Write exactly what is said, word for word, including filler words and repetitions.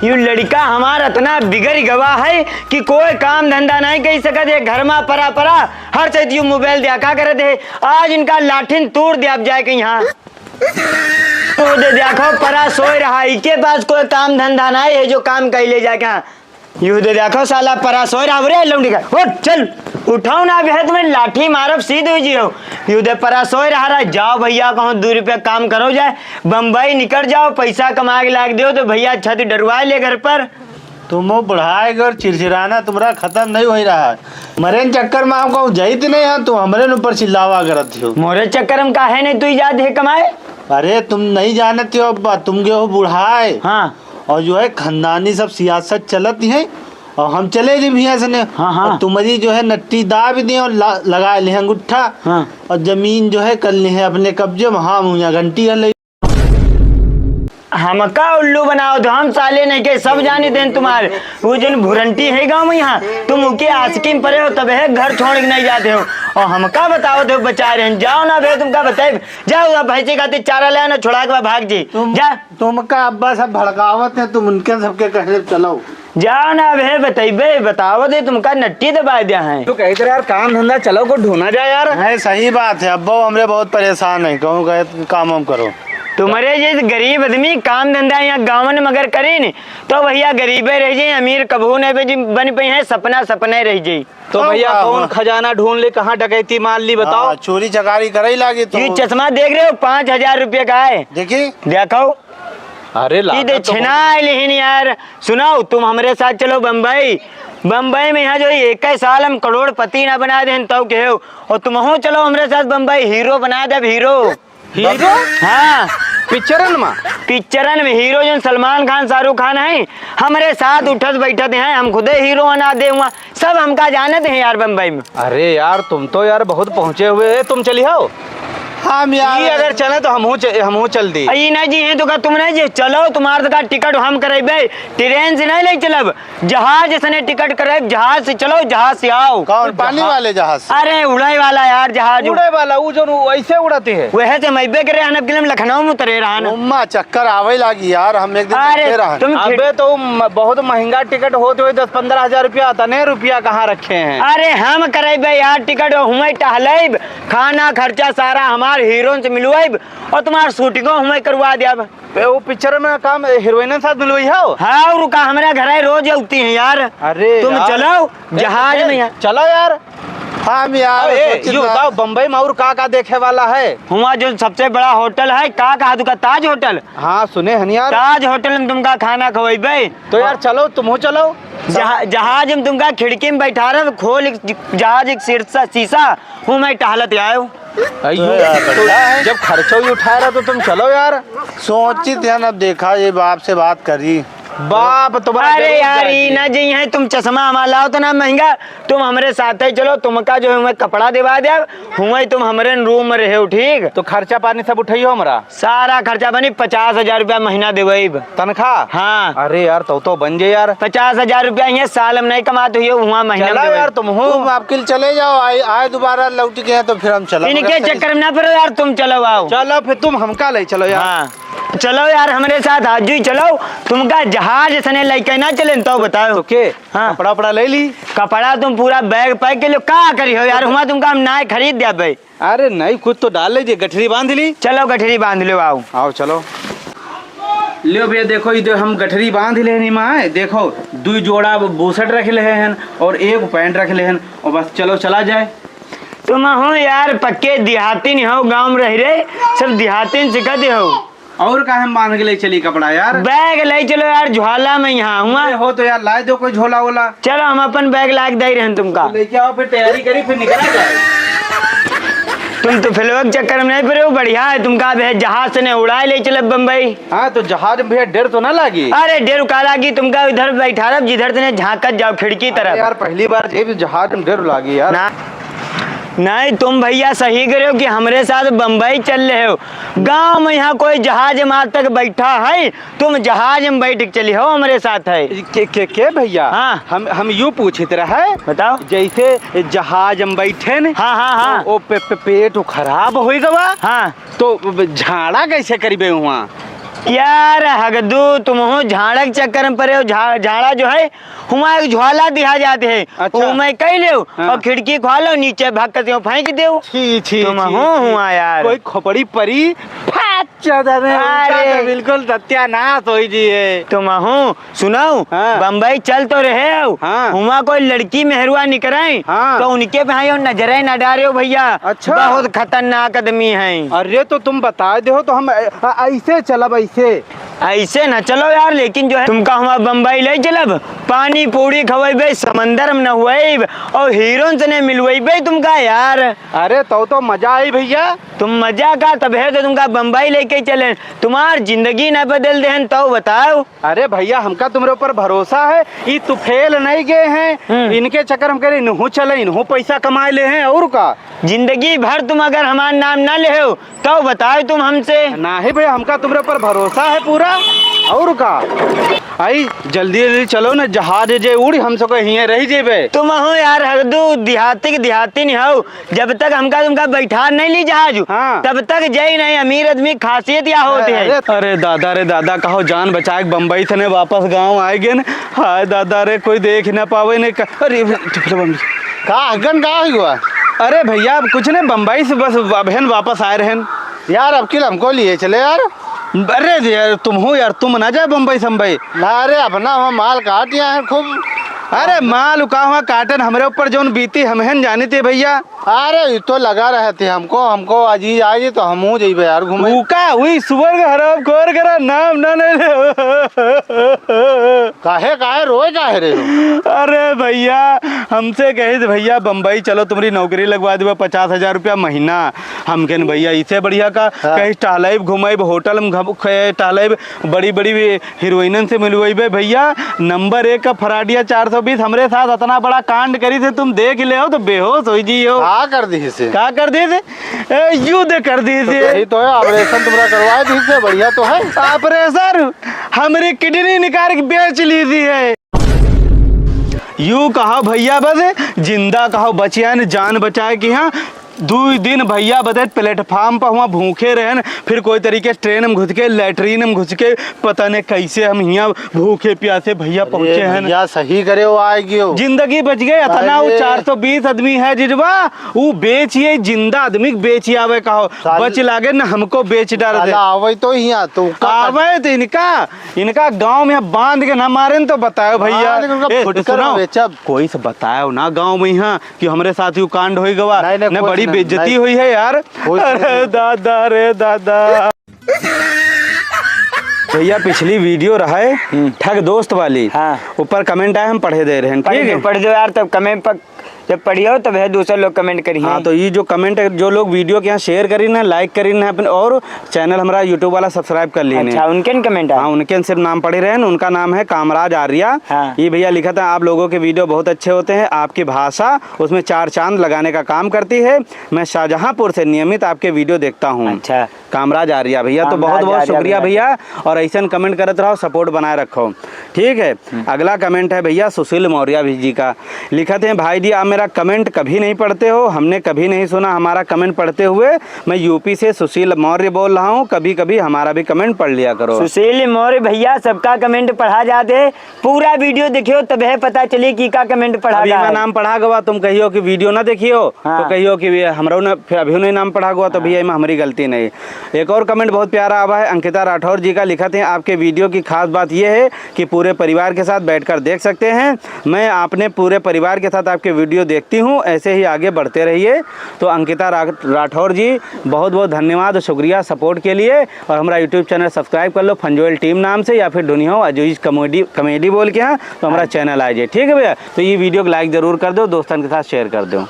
यू लड़िका हमार अतना बिगरि गवा है कि कोई काम धंधा नाहीं कइ सकत है। घर मा परा परा हर चीज यू मोबाइल देखा करत है। आज इनका लाठिन तूर द्याब जाए कइहाँ। यू दे देखो, परा सोय रहा, इके पास कोई काम धंधा नाहीं है जो काम कइ ले जाए कइहाँ। यू दे देखो, साला परा सोय रहा, रे लौंडी का, उठ, चल, उठाओ ना, अबे तुम्हें लाठी मारब, सीध होइ जियो। यू दे परा सोय रहा, रहा, जाओ भइया, कहूँ दुइ रुपया काम करो जाए, बम्बई निकल जाओ, पैसा कमा के लाग देउ, तो भइया छत डरवाए ले घर पर। तुम वो बुढ़ाए गए और चिड़चिड़ाना तुम्हारा खत्म नहीं हो रहा है। मरे न चक्कर में हमको जाइत नहीं है, तुम हमरे न ऊपर चिल्लावा करत हो। मोरे चक्कर में काहे नहीं तू जात है कमाए? अरे तुम नहीं जानते हो अब्बा, तुम गए हो बुढ़ाए। हाँ। और जो है खानदानी सब सियासत चलत है और हम चले जी भैया सने। हाँ, हाँ। और तुम्हारी जो है नट्टी दाब दे और ला-, लगा ले अंगूठा। हाँ। और जमीन जो है कर ले अपने कब्जे में। हाँ, मुझे घंटी है ले। हमका उल्लू बनाओ तो हम साले नहीं के सब जानी देन तुम्हारे। वो जन भुरंटी है गाँव में यहाँ, तुम उके आशिकी में पड़े हो तब है घर छोड़ के नहीं जाते हो। और हमका बताओ तो बचा रहे हैं, जाओ ना बे, तुमका बताए, जाओ अब भैंसी खातिर चारा ले आना, छोड़ा के भाग जी। तुम, जा। तुमका अब्बा सब भड़कावत है, तुम उनके सबके कहे चलो। जाओ ना, अब है बतइबे, बताओ दे, तुमका नट्टी दबा दिया है। तू कही तरह यार, काम धंधा चलो, को ढूंढा जाए यार। नहीं, सही बात है, अब्बा हमरे बहुत परेशान है, कहूँ कहे काम वाम करो। तुम्हारे जैसे गरीब आदमी काम धंधा यहाँ गाँवन में अगर करे न, तो भैया गरीबे रह जाए, अमीर कबहू नहीं बन, बन पाए हैं, सपना सपने रह जाए। तो तो भैया, का कौन हुआ? खजाना ढूंढ ले, कहाँ डकैती मार ली, बताओ। हाँ, चोरी चकारी करे लागी तो। ये चश्मा देख रहे हो, पाँच हजार रुपये का है। देखी। देखो। अरे, ई लागत दे तो छिना बहुत। लेकिन यार, सुनाओ, तुम हमरे साथ चलो बम्बई। बम्बई में यहाँ जो एक ही साल हम करोड़पति ना बना देन, तब कहो। और तुम हो चलो हमरे साथ बम्बई, हीरो बना देब, हीरो। हीरो? हाँ। पिक्चरन में? पिक्चरन में हीरो जौन सलमान खान, शाहरुख खान है, हमरे साथ उठत बैठत हैं, हम खुदे हीरो बना दे हुआ। सब हमका जानत हैं यार बम्बई में। अरे यार, तुम तो यार बहुत पहुँचे हुए है, तुम चली हो। हम यार ई अगर चले तो हमहू च-, हमहू चल दी। ई ना जी हैं तो का तुम नहीं जी चलो, तुम्हार तो का टिकट हम करेबे, ट्रेन से नहीं ले चलब, जहाज सने टिकट करे, जहाज से चलो, जहाज से आओ। कौन, पानी जहाज? वाले जहाज से? अरे, उड़े वाला यार, जहाज। उड़े वाला, वो जो ऐसे उड़ाते हैं। वह से मैं बेग रहे हन, अब लखनऊ में उतरे रहन। उम्मा, चक्कर आवे लागी यार, हम एक दिन अरे, बैठे रहन। तुम खिड़- अबे तो म-, बहुत महंगा टिकट होते हुए दस पन्द्रह हजार रुपया, तने रुपया कहाँ रखे हैं? अरे, हम करेबे यार टिकट, हुए टहलेब, खाना खर्चा सारा हमार हीरोइन से मिलवाइब और तुम्हार शूटिंगो हुए करवा देब। बे, वो पिक्चर में काम हीरोइन साथ मिलवई हो? हाँ, और का हमरा घर है, रोज अउती हैं यार। अरे तुम यार। चलो, ए, जहाज ए, में यार। चलो यार। हम यार, अब, ए, सोचित यू ना। बताओ, बम्बई में और का का देखे वाला है? हुआ जो सबसे बड़ा होटल है, का कहा तुका, ताज होटल? हाँ, सुने हन यार। ताज होटल में तुमका खाना खवइबे। तो यार, चलो, तुमहू चलो। जहा-, जहाज में तुमका खिड़की में बैठा रहे, खोल एक जहाज एक शीशा, शीशा, हूँ मैं टहलत आयो। अयो, तो यार, तो बढ़िया है। जब खर्चो ही उठा रहा तो तुम चलो यार। सोचित है ना, देखा ये बाप से बात करी। बाप तुम्हारा अरे जरूर यार, जाएगी। ई ना जी है, तुम चश्मा हमारा लाओ तो ना महंगा, तुम हमरे साथ ही चलो, तुमका जो है मैं कपड़ा दिवा दे, हुए तुम हमरे रूम में रहे हो, ठीक? तो खर्चा पानी सब उठाइयो हमरा। सारा खर्चा बनी पचास हजार रुपया महीना देवइब। तनखा? हाँ। अरे यार, तो, तो बन जे यार। पचास हजार रुपया यहाँ साल में नहीं कमात हुई, हुआ महीना में चलो देवइब। यार, तुम हो। तुम आपके लिए चले जाओ, आए, आए दोबारा लौट के हैं तो फिर हम चलो। इनके चक्कर में ना पड़ो यार, तुम चलो आओ। चलो फिर तुम हमका ले चलो यार। हाँ। चलो यार, हमरे साथ आज ही चलो, तुमका जहाज सने लेके ना चलें तो बताओ। तो के? हाँ। कपड़ा उपड़ा ले ली? कपड़ा तुम पूरा बैग पैक के लो, का करी हो यार, हुआ तुमका हम नाय खरीद द्या भाई। अरे नहीं, कुछ तो डाल लीजिए, गठरी बांध ली। चलो गठरी बांध लो, आओ। आओ, चलो। लो भैया, देखो, इधर हम गठरी बांध ले हन, माँ, देखो, दुई जोड़ा बुसट रख ले हन और एक पैंट रख ले हन और बस, चलो, चला जाए। तुम हो यार, पक्के देहातिन हो, गाँव में रह रहे, सब देहातिन सिखा दे हो। और का हम बांध के ले चली कपड़ा यार? बैग ले चलो यार, झोला में यहाँ हुआ। अरे हो तो यार, लाए दो कोई झोला वोला। चलो, हम अपन बैग लाग दे रहे हैं तुमका। तो लेके आओ, फिर तैयारी करी, फिर निकला जाए। तुम तो फिलवा के चक्कर में नहीं पड़े हो, बढ़िया है तुमका, अब है जहाज से नहीं उड़ाए ले चले बम्बई। हाँ, तो जहाज में भैया डर तो ना लागी? अरे डर का लागी, तुमका इधर बैठा रह, जिधर तने झांकत जाओ खिड़की अरे तरफ। यार, पहली बार ये भी जहाज में डर लागी यार। ना, नहीं, तुम भैया सही करे हो कि हमरे साथ बम्बई चल रहे हो। गाँव में यहाँ कोई जहाज में आज तक बैठा है, तुम जहाज में बैठ के चली हो हमरे साथ है। के, के, के भैया? हाँ। हम, हम यू पूछित रहे। बताओ। जैसे जहाज में बैठे न, हाँ, हाँ, हाँ। ओ, ओ पे, पे, पेट खराब होइ गवा। हाँ। तो झाड़ा कैसे करिबे हुआ? यार हगदू, तुमहू झाड़ा के चक्कर में परे हो। झा-, झाड़ा जो है, हुआं एक झोला दिहा जात है, अच्छा। वो मैं कई लेव हाँ। और खिड़की खोलो, नीचे भक्क से फेंक देव। छी, छी, तुमहू छी, छी। हुआं यार। कोई खोपड़ी परी, फाट जाता है, अरे। उनका तो बिल्कुल सत्यानाश होई जी है। तुमहू सुनउ, हाँ। बम्बई चल तो रहे हो, हाँ। हुआं कोई लड़की मेहरुआ निकरे, हाँ। तो उनके पे हाँ यो नजरे न डारेव भइया। अच्छा। बहुत खतरनाक आदमी है। अरे तो तुम बताइ देहो तो हम ऐ-, ऐ-, ऐसे चलब, ऐसे। ऐसे न चलो यार, लेकिन जो है तुमका हुआं बम्बई लइ चलब, पानी पूड़ी खवइबे, समंदर में नहवइब और हीरोइन से नहीं मिलवइबे तुमका यार। अरे तो, तो मजा आई भइया। तुम मजा का, तबहे तो तुमका बम्बई लइके चले, तुम्हार जिंदगी न बदल देहन, तो बताओ। अरे भइया, हमका तुमरे ऊपर भरोसा है, ई तू फेल नहीं गए हैं, हम्म। इनके चक्कर हम कह रहे, इनहू चले, इनहू पैसा कमाए ले हैं, और का? जिंदगी भर तुम अगर हमार नाम ना लेहो, तो बताओ तुम हमसे। नहीं भइया, हमका तुमरे ऊपर भरोसा है पूरा, और का? आई, जल्दी जल्दी चलो ना, जहाज जे उड़ी, हम सबके हियां रह जेबे। तुमहू यार हगदू, देहाती के देहाती नहीं हो, जब तक हमका तुमका बैठा नहीं ली जहाज, हाँ। तब तक जई नहीं। अमीर आदमी खासियत या होत है। अरे, अरे दादा रे दादा, कहो जान बचाए के बम्बई से ने वापस गाँव आए गेन। हाय दादा रे, कोई देख न पावे ने क-, अरे, चुप रहो बम्बई। का हगन का हुआ? अरे भइया, अब कुछ नहीं, बम्बई से बस अबहन वापस आए रहन। यार, अब किल हमको लिए चले यार। अरे यार, तुमहू यार, तुम ना जाए बम्बई सम्बई। ना रे, अपना हुआं माल काट यहाँ है खूब। अरे माल का हुआं काटन, हमरे ऊपर जौन बीती हमहन जानी थी भइया। अरे, ई तो लगा रहे थे हमको, हमको अजीज आए जी तो हमहू जइबे यार घूमे। ऊ का हुई सुअर के हरामखोर करा नाम ना ले ले। काहे, काहे रोए काहे रहे हो? अरे भइया, हमसे कहिस भइया बम्बई चलो तुम्हरी नौकरी लगवा देबे पचास हजार रुपया महीना। हम कहेन भइया इसे बढ़िया का हाँ। कहीं टहलाइब घुमाइब होटल में घब-, खे-, टहलाइब बड़ी बड़ी हीरोइनन से मिलवइबे भइया, नंबर एक का फराडिया चार सौ बीस हमरे साथ अतना बड़ा कांड करिस है, तुम देख लेहो तो बेहोश होइ जियो। का कर दिहिस है? का कर दिहिस है? ए, युद्ध कर दिहिस है। यही तो है, ऑपरेशन तुम्हरा करवा दिहिस है, बढ़िया तो है। ऑपरेशन? हमरी किडनी निकाल के बेच ली थी है। यू कहो भइया बस, जिंदा कहो बचिया ने जान बचाए कि हाँ, दुइ दिन भइया बदे प्लेटफार्म पर हुआं भूखे रहन, फिर कोई तरीके से ट्रेन में घुस के, लैट्रिन में घुस के, पता नहीं कैसे हम हियां भूखे प्यासे भइया अरे पहुंचे हैं। भइया सही करे हो आए गियो। जिंदगी बच गए, अतना वो अरे। चार सौ बीस आदमी है जिजवा, वो बेच ये जिंदा आदमी के बेच आवे कहो, साल-, बच लागे न हमको बेच डार दे। साला आवे तो हियां, तो का आवे तो इनका, इनका गांव में बांध के ना मारे न तो बताओ भइया। बांध के उनका ए, फुटकर सुनो, बेचब। कोई से बताओ ना गांव में यहाँ कि हमरे साथ यू कांड होई गवा, नहीं, नहीं, न कोई बड़ी नहीं, बेइज्जती नहीं। होई है यार। कोई अरे नहीं। दादा रे दादा। भइया, पिछली वीडियो रहे हम्म। ठग दोस्त वाली, हाँ। ऊपर कमेंट आए, हम पढ़े दे रहे हैं, पढ़ ठीक दो, है? पढ़ दो यार, तब कमेंट पर जब पढ़ियो तब है दूसरे लोग कमेंट करिए। हाँ, तो ये जो कमेंट है, जो लोग वीडियो के यहाँ शेयर करी ना, लाइक करी ना, अपने और चैनल हमारा YouTube वाला सब्सक्राइब कर ली अच्छा, ने। उनके न कमेंट आए? हाँ, उनके न सिर्फ नाम पढ़े रहे हैं। उनका नाम है कामराज आर्या। हाँ। ये भइया लिखा था, "आप लोगों के वीडियो बहुत अच्छे होते हैं, आपकी भाषा उसमें चार चांद लगाने का काम करती है। मैं शाहजहांपुर से नियमित आपके वीडियो देखता हूँ।" अच्छा। कामराज आर्या भइया, तो कामराज बहुत बहुत आर्या शुक्रिया भइया। भइया, और ऐसन कमेंट करत रहो, सपोर्ट बनाए रखो, ठीक है। हम्म। अगला कमेंट है भइया सुशील मौर्य भी जी का, लिखत हैं, "भाई जी, आप मेरा कमेंट कभी नहीं पढ़ते हो, हमने कभी नहीं सुना हमारा कमेंट पढ़ते हुए। मैं यूपी से सुशील मौर्य बोल रहा हूँ, कभी-कभी हमारा भी कमेंट पढ़ लिया करो।" सुशील मौर्य भइया, सबका कमेंट पढ़ा जात है, पूरा वीडियो देखियो तबे पता चली कि का कमेंट पढ़ा अभी गा मैं है। नाम पढ़ा गवा, तुम कहियो कि वीडियो ना देखियो, हाँ। तो कहियो कि ये हमरो ना, फिर अभी नहीं नाम पढ़ा गवा, तो हाँ। भइया, एमा हमरी गलती नहीं। एक और कमेंट बहुत प्यारा आवा है अंकिता राठौर जी का, लिखत हैं, "आपके वीडियो की खास बात ये है कि पूरे परिवार के साथ बैठकर देख सकते हैं। मैं आपने पूरे परिवार के साथ आपके वीडियो देखती हूँ, ऐसे ही आगे बढ़ते रहिए।" तो अंकिता रा-, राठौर जी, बहुत बहुत धन्यवाद और शुक्रिया सपोर्ट के लिए। और हमारा YouTube चैनल सब्सक्राइब कर लो फंजोयल टीम नाम से, या फिर ढूंढियो अजीज कॉमेडी, कॉमेडी बोल के यहाँ, तो हमारा हाँ। चैनल आ जाए, ठीक है भइया? तो ये वीडियो को लाइक जरूर कर दो, दोस्तन के साथ शेयर कर दो।